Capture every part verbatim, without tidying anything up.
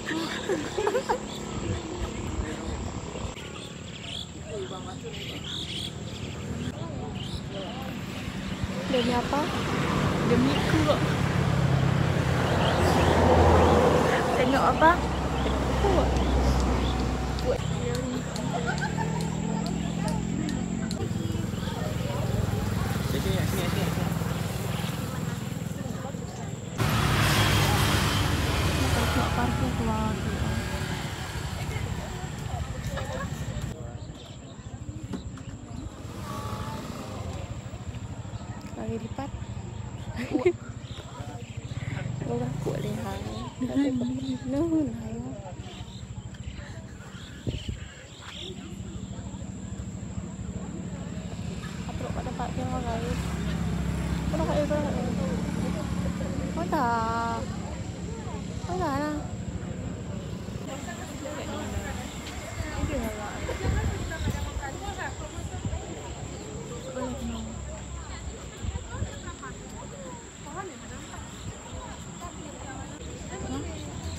Demi apa? Demi kok. Tengok apa? Kok. Sini, sini, sini, sini. Tengok parkir keluar. Lari lipat. Orang kuat leh hang. Tapi nuhun hang. Apa pada pak yang orang lain? Orang lain, orang lain. Mana? Mana lah?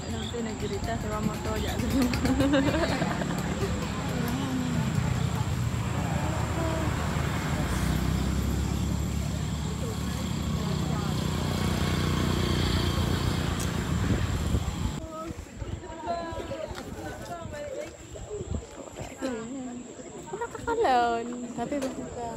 Nanti nak cerita sebab motor jak dulu. Pernah ke Kalon, tapi belum pernah.